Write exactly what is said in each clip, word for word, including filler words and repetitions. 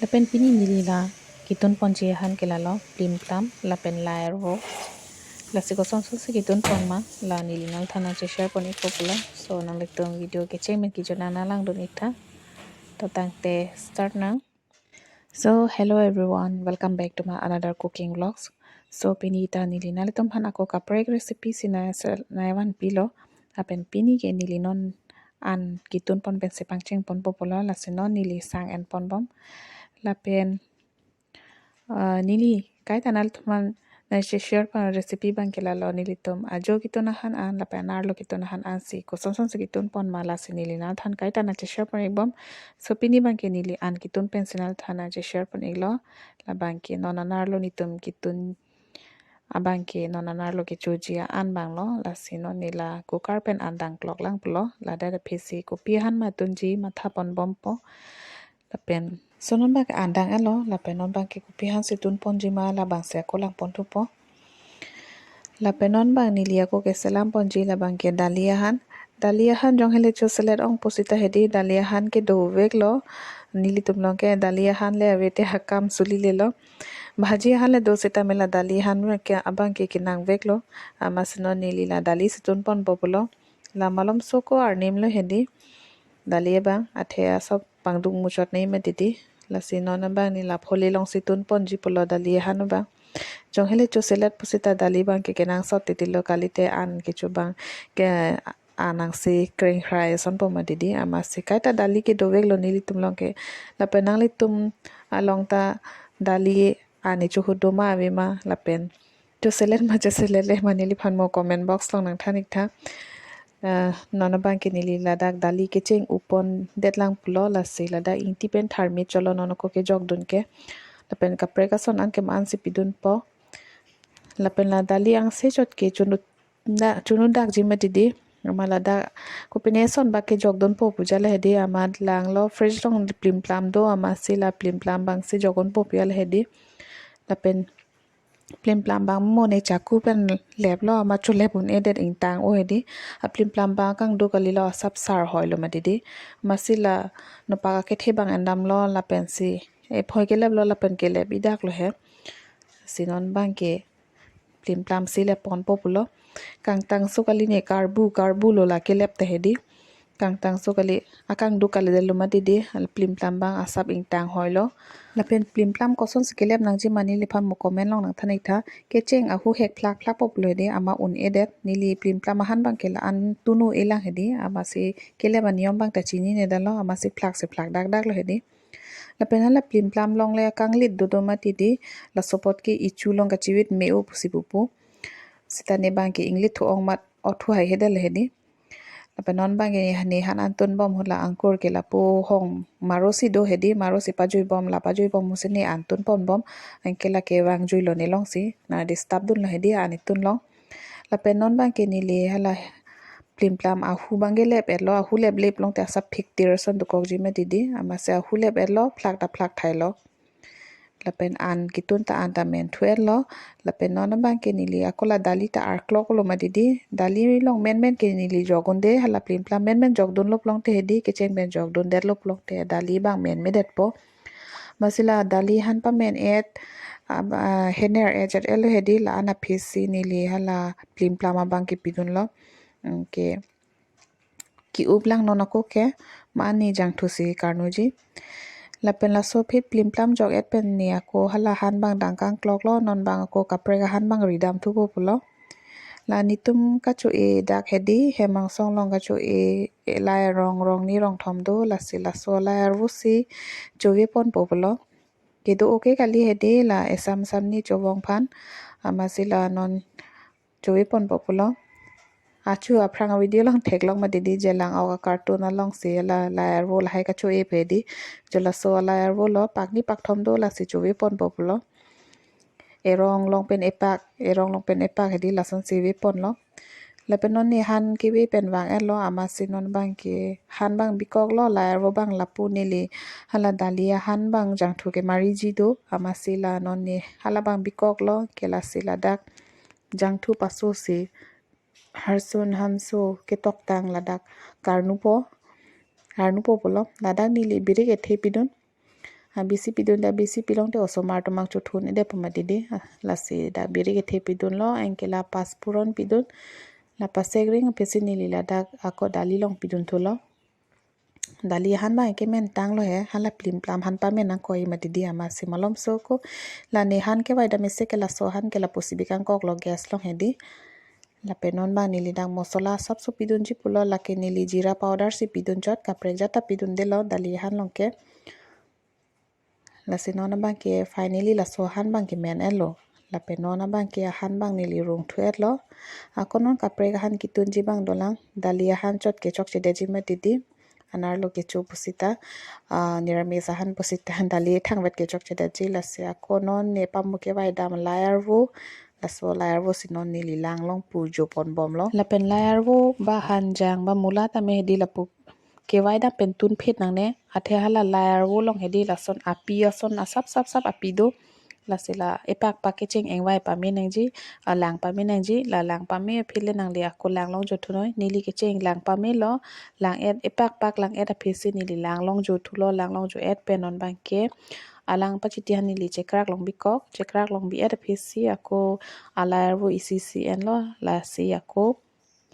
Lapen pini neli la ketun ponji ahan ke lalo, plim plam lapen la arvo. Lasi kosonsi ketun pon ma, la neli nangthan nangche share pon ikpo pulo. So nanglitum video kecheng pen kejut nang nanglang dun ik tha. To tangte start nang. So hello everyone, welcome back to my another cooking vlogs. So pini ta neli nanglitum aphan ako kaprek recipe si nang sel nang vanpilo. Lapen pini ke neli non an ketun pon pensi pangcheng ponpo pulo, lasi non neli sang en pon bom. Lapen ah, neli kaita nanglitum aphan nangche share pon recipe abang ke lalo, nelitum ajo ketun ahan an lapen arlo ketun ahan an si kosonsonsi ketun pon ma, lasi neli nangthan kaita nangche share pon ik bom. So pini abang ke neli an ketun pensi nangthan nangche share pon iklo. Labang ke non an arlo netum ketun abang ke non an arlo kechoji an abang lo. Lasi non neli la cooker pen an dang klok lang pulo. Ladak aphi si kopi ahan ma tunji matha pon bompo. Lapen so non abang ke an dang elo, lapen non abang ke kopi ahan si tun ponji ma, labang si ako lang pon thupo. Lapen non abang neli ako keselam ponji, labang ke dali ahan. Dali ahan jong hele choselet ong pusita hedi, dali ahan ke doveklo. Nelitum along ke dali ahan le ave te akam suli lelo. Bhaji ahan le do seta mela dali ahan ke abang ke kenangveklo. Amatsi non neli la dali si tun ponpo pulo. La malomso ko arnimlo hedi. Dali abang athe asop pangdung muchot nei ma didi. Lasi non abang neli la pholi along si tun ponji pulo dali ahan abang. Jong hele choselet pusita dali abang ke kenangsot titilo, kalite an kecho abang ke anang si kreng hrai asonpo ma didi. Amatsi kaita dali ke doveklo nelitum along ke. Lapen nanglitum along ta dali an kecho ahut do ma ave ma, lapen choselet ma choselet le ma neliphan mo comment box along nangthan ik tha. Ah, non abang ke neli ladak dali kecheng up pondet lang pulo, lasi ladak ingti pen tharmi cholo non ako kejok dun ke. Lapen kaprek ason an ke ma an si pidunpo. Lapen la dali angse chot ke chunu da, chunu dakji ma didi. Amat ladak kopine ason bak kejok dunpo pu jala hedi, amat langlo fridge along plim plam do, amatsi la plim plam abang si jok unpo pu jala hedi. Lapen plim plam abang mo ne chaku pen leplo, amat cholep un-edet, ingtang o hedi. A plim plam abang akangdu kalilo, asap sar hoilo ma didi. Amatsi la nopak akethe abang endamlo, lapen si ephoi keleplo, lapen kelep idaklo he. Si non abang ke plim plam si lep ponpo pulo. Kangtangso kali ne karbu karbu lo la kelep ta hedi. Kangtangso kali, akangdu kalidetlo ma didi, al plim plam abang asap ingtang hoilo. Lapen plim plam kosonsi kelep nangji ma neliphan mo comment along nangthan ik tha. Kecheng ahut hek phlak phlakpo pulo hedi, amat un-edet. Neli plim plam ahan abang ke la an tunu elang hedi, amatsi kelep aniyom abang ta chinine detlo, amatsi phlak si phlak dakdaklo hedi. Lapen hala plim plam along le akanglit dodo ma didi, laso apot ke ichu along kachivit me-o pusi pupo. Seta ne abang ke inglit thu-ong amat othu hai hedetlo hedi. Lapen non abang ke ne han an tun bom, ahut la angkur ke lapu hong maro si do hedi, maro si pajui bom, la pajui bom pusi ne an tun pon bom. Anke lake vangjuilo ne along si, nang disturb dunlo hedi an ketun along. Lapen non abang ke neli hala plim plam ahu abang ke lep-etlo, ahu leplep along te asap phiktir ason dokokji ma didi, amatsi ahu lep-etlo, phlak ta phlak thailo. Lapen an ketun ta an ta men thu-etlo. Lapen non abang ke neli ako la dali ta arkloklo ma didi. Dali along menmen ke neli jok unde, hala plim plam menmen jok dunlo pulote hedi, kecheng pen jok dundetlo pulote dali abang menmedetpo. Amatsi la dali ahan pamen-et, ab-, ah, hener-et chet-etlo hedi, la an aphi si neli hala plim plam abang ke pidunlo. Anke ke-up lang non ako ke, ma an ne jangthu si karnuji. Lapen laso aphi plim plam jok-et pen ne ako hala ahan abang dang kangkloklo, non abang ako kaprek ahan abang ridam thupo pulo. La netum kacho-e dak hedi, hem angsong along kacho-e, e, lai arong, rong ni rong thom do, lasi laso lai arvo si chove ponpo pulo. Kedo oke kali hedi, la esam sam ni chovong aphan, amatsi la non chove ponpo pulo. Achu aphrang a video along theklong ma didi, jelang ok a carton along si la lai arvo lahai kacho-e pe di. Jo laso lai arvo lo, pakni pakthom do, lasi chove ponpo pulo. Erong along pen epak, erong along pen epak hedi, lasonsi ve ponlo. Lapen non ne han keve pen vang-etlo, amatsi non abang ke han abang bikoklo, lai arvo abang lapu neli hala dali ahan abang jangthu kemariji do, amatsi la non ne hala abang bikoklo, ke lasi ladak jangthu paso si harsun hanso ketoktang ladak karnupo, karnupo pulo. Ladak neli birik ethe pidun. Abisi pidun, dak abisi pilongte osomar atum abang chothun-edet pu mati di. Ah, lasi dak birik kethe pidunlo, anke la pas puron pidun. La pasek ring aphi si neli ladak ako dali along pidunthulo. Dali ahan abang kemen tanglo he, hala plim plam ahan pame nangkok mati di, amatsi malomso ako. La ne ahan kevaidam isi ke laso ahan ke lapu si bikangkoklo gas along hedi. Lapen non abang neli dak mosola asapso pidunji pulo, lake neli jeera powder si pidunchot, kaprek ajat ta pidundelo dali ahan along ke. Lasi non abang ke finally laso ahan abang kemen-etlo. Lapen non abang ke ahan abang neli rungthu-etlo. Ako non kaprek ahan kitunji abang dolang. Dali ahan chot kechokchedetji mati di. Anerlo kecho pusita, ah, niramis ahan pusita dali thangvet kechokchedetji. Lasi ako non ne pamu kevaidam lai arvo. Laso lai arvo si non neli lang along pu joponbomlo. Lapen lai arvo ba hanjang ba mula tame hedi lapu kevaidam pen tunphit nangne, athe hala lai arvo along hedi lason api ason asap sap sap api do. Lasi la epak pak kecheng ingvai pame nangji, ah, lang pame nangji, la lang pame aphi le nangli ako lang along jothunoi, neli kecheng lang pamelo, lang-et epak pak lang-et aphi si neli lang along jothulo, lang along jo-et pen non abang ke alang pachiti ahan neli chekrak long bikok, chekrak long bi-et aphi si ako alai arvo isi si enlo, lasi ako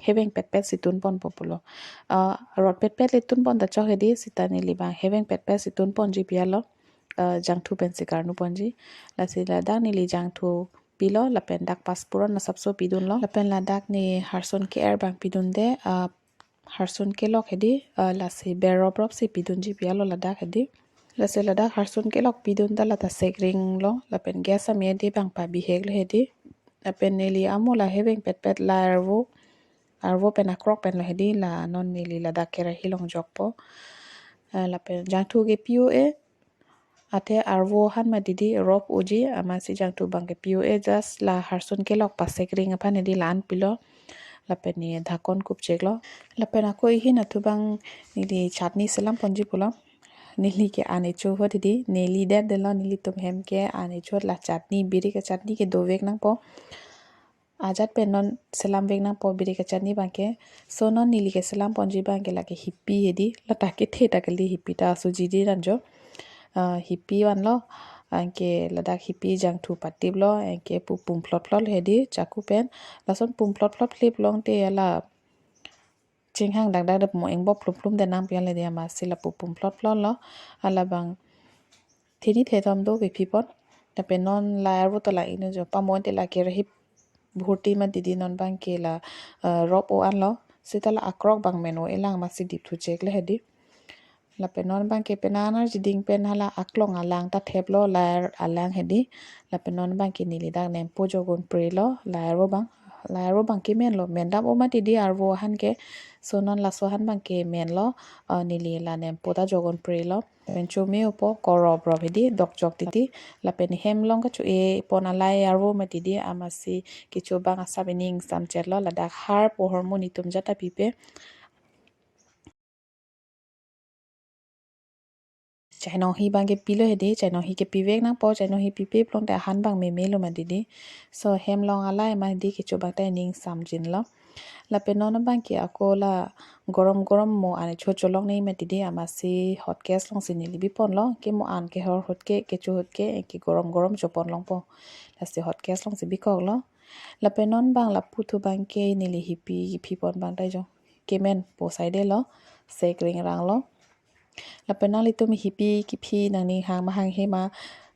heveng petpet si tunponpo pulo. Ah, rot petpet le tunpon ta chok hedi, sita neli abang heveng petpet si tunponji pi alo. Ah, jangthu pensi karnu ponji. Lasi ladak neli jangthu pilo, lapen dak pas puron asapso pidunlo. Lapen ladak ne harson ke-er abang pidunde, ah, harson kelok hedi, ah, lasi berop rop si pidunji pi alo ladak hedi. Lasi ladak harson kelok pidun ta la ta sek ringlo, lapen gas amei hedi abang pabiheklo hedi. Lapen neli amo la heveng petpet lai arvo, arvo pen akrok penlo hedi, la non neli ladak kerahi along jokpo. Ah, lapen jangthu kepi-o-e, athe arvo ahan mati di rop-oji, amatsi jangthu abang kepi-o-e, just la harson kelok pasek ring aphan hedi la-an pilo. Lapen ne dhakon kupcheklo. Lapen ako ihin athu abang neli chutney selam ponji pulo. Neli ke an echo ahut hedi, neli det detlo, nelitum hem ke an echo ahut la chutney, birik achutney ke dovek nangpo. Ajat pen non selamvek nangpo birik achutney abang ke. So non neli keselam ponji abang ke lake hipi hedi. La ta kethe ta kali, hipi ta asuji di ranjo. Ah, hipi vanlo. Anke ladak hipi jangthu patiplo. Anke pu pum phlot phlot hedi chaku pen. Lason pum phlot phlot phlip longte hala chinghang dakdak dep mo ingbop plum plum de nangpi ale di, amatsi lapu pum phlot phlotlo. Hala abang theni thethom do kephi pon. Lapen non lai arvo ta la inu jo, pamo te la kerahi bhurti mati di, non abang ke la, eh, rop-o anlo. Sita la akrok abang men-o-e lang, amatsi dipthu cheklo hedi. Lapen non abang ke penang arjiding pen hala aklong alang ta theplo, lai ar alang hedi. Lapen non abang ke neli dak nempo jogon prelo, lai arvo abang. Lai arvo abang kemenlo, mendam-o mati di arvo ahan ke. So non laso ahan abang kemenlo, ah, neli la nempo ta jogon prelo. Lapen chome-opo, korop rop hedi, dokjok titi. Lapen hem along kacho-e pon alai arvo mati di, amatsi kecho abang asap ining samchetlo, ladak har pu ahormu netum ajat ta pipe. Chainong hi abang kepilo hedi, chainong hi kepivek nangpo, chainong hi pipe pulote ahan abang memelo mati di. So hem along alai ma hedi, kecho abang ta ining samjinlo. Lapen non abang ke ako la gorom gorom mo an echo cholong nei mati di, amatsi hot gas alongsi neli biponlo, ke mo an kehor ahut ke, kecho ahut ke, ke gorom gorom chopon longpo. Lasi hot gas alongsi bikoklo. Lapen non abang lapu thu abang ke neli hipi kephi pon abang ta jo kemenpo saidelo, sek ringranglo. Lapen nanglitum hipi kephi nangning hang ma hanghe ma,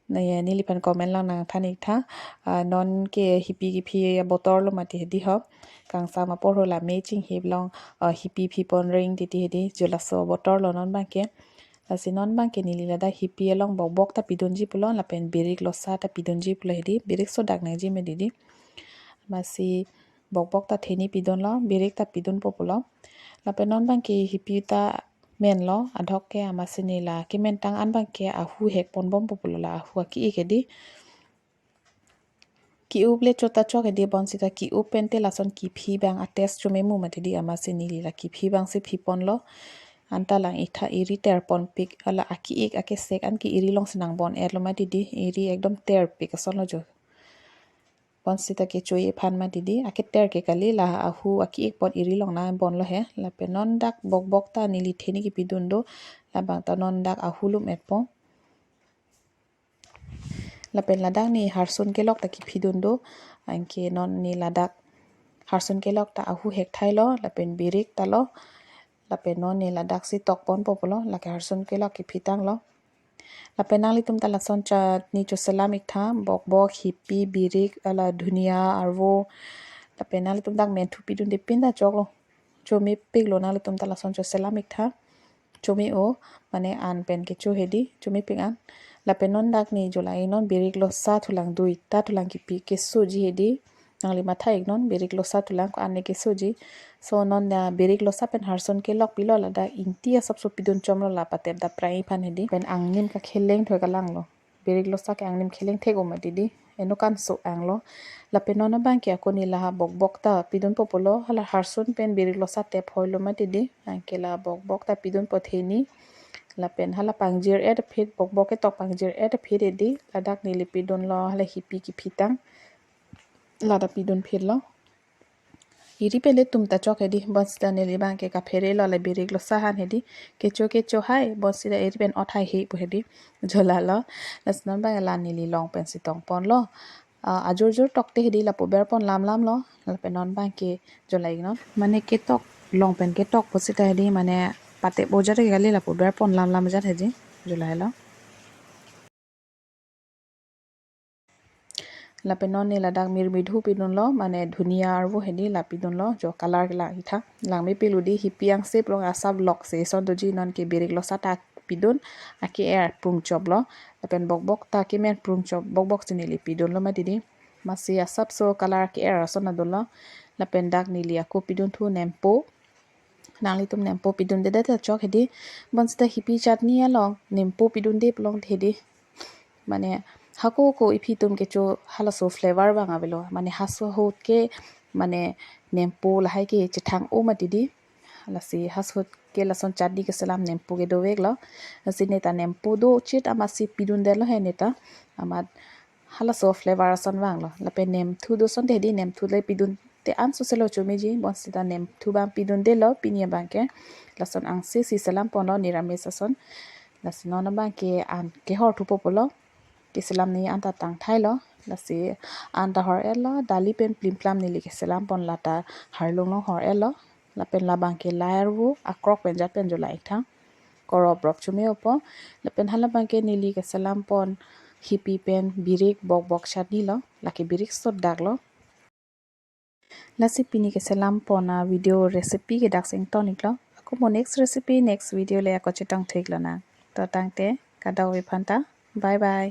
ne, neliphan comment along nangthan-ik tha. Ah, non ke hipi kephi abotor lo mati hedi ho. Kangsam apor ho la me chinghip along, ah, hipi phi pon ring titi hedi, jo laso abotor lo non abang ke. Lasi non abang ke neli ladak hipi along bokbok ta pidunji pulo, lapen birik losa ta pidunji pulo hedi, birik sodak nangji mati di. Amatsi bokbok ta theni pidunlo, birik ta pidunpo pulo. Lapen non abang ke hipi ta menlo, adhok ke amatsi neli la kemen tang an abang ke ahu hek ponbompo pulo, la ahu aki-ik hedi. Ki-up le chot ta chok hedi, bonsita ki-up pen te lason kiphi abang a-taste chomemu mati di, amatsi neli la kiphi abangsi phi ponlo. Anta lang itha iri ter ponpik, hala aki-ik akesek an ke iri alongsi nangbon-etlo mati di, iri ekdom terpik asonlo jo. Bonsita kecho-e aphan mati di, aketer ke kali, la ahu aki-ik apot iri along nangbonlo he. Lapen non dak bokbok ta neli theni kepidun do, labang ta non dak ahu lum-etpo. Lapen ladak ne harsun kelok ta kiphidun do. Anke non ne ladak harsun kelok ta ahu hek thailo, lapen birik ta lo. Lapen non ne ladak si tokponpo pulo, lake harsun kelok kiphitanglo. Lapen nanglitum ta lason chutney choselam iktha, bokbok, hipi, birik, hala dhunia, arvo. Lapen nanglitum dak menthu pidunde pin ta choklo. Chomepiklo, nanglitum ta lason choselam iktha. Chome-o, mane an pen kecho hedi, chomepik an. Lapen non dak ne jolai non birik losa thulang duita thulang kipi kesoji hedi. Nangli matha iknon birik losa thulang ko-an ne kesoji. So non na birik losa pen harsun kelok pilo, ladak ingti asapso pidun chomlo, la patep dap prai aphan hedi. Pen angnim kakheleng thoi kalanglo. Birik losa ke angnim kheleng thek-o mati di. Eno kanso anglo. Lapen non abang ke ako ne la bokbok ta pidunpo pulo, hala harsun pen birik losa tep hoilo mati di. Anke la bokbok ta pidunpo theni. Lapen hala pangjir-et aphi, bokbok ketok pangjir-et aphi hedi. Ladak neli pidunlo, hala hipi kiphitang. Lada pidun phitlo. Eri pen le tum ta chok hedi, bonsita neli abang ke kaphere lo le birik losa aphan hedi. Kecho kecho hai, bonsita eri pen ot hai he pu hedi. Jolalo. Lasi non abang la neli long pensi tongponlo. Ah, ajur jur tokte hedi lapu berpon lam lamlo. Lapen non abang ke jolai non. Mane ketok, long pen ketok pusita hedi, mane patep-o jat ke kali, lapu berpon lam lam jat hedi. Jolailo. Lapen non ne ladak mirmidhu pidunlo, mane dhunia arvo hedi la pidunlo, jo color kelang iktha. Langmepiklo di, hipi angse pulo, asap lok se son doji, non ke birik losa ta pidun, ake-er prung choplo. Lapen bokbok ta kemen prung chop, bokbok si neli pidunlo mati di. Masi asapso color ke-er ason adunlo. Lapen dak neli ako pidunthu nempo. Nanglitum nempo pidundedet ta chok hedi. Bonsita hipi chutney along nempo pidunde pulo hedi. Mane hako ko iphi atum kecho halaso flavor abang avelo. Mane halaso ahut ke mane nempo lahai ke chethang-o mati di. Lasi halaso ahut ke lason chutney keselam nempo ke doveklo. Lasi neta nempo do chit amatsi pidundetlo he neta. Amat halaso flavor ason vanglo. Lapen nemthu do sonte hedi, nemthu le pidunte anso selo chomeji, bonsita nemthu abang pidundelo pini abang ke. Lason angse si selamponlo niramis ason. Lasi non abang ke an kehor thupo pulo. Keselam ne an ta tang thailo. Lasi an ta hor-etlo, dali pen plimplam neli keselampon lata harlung long hor-etlo. Lapen labang ke lai arvo, akrok pen jat pen jolai iktha. Korop rop chome-opo. Lapen halabang ke neli keselampon hipi pen birik bokbok chutney lo. Lake birik sot dak lo. Lasi pini keselampon a-video recipe ke dak si ington iklo. Ako mo next recipe, next video le ako chetong thik lonang. To tangte, kadokave aphanta. Bye bye.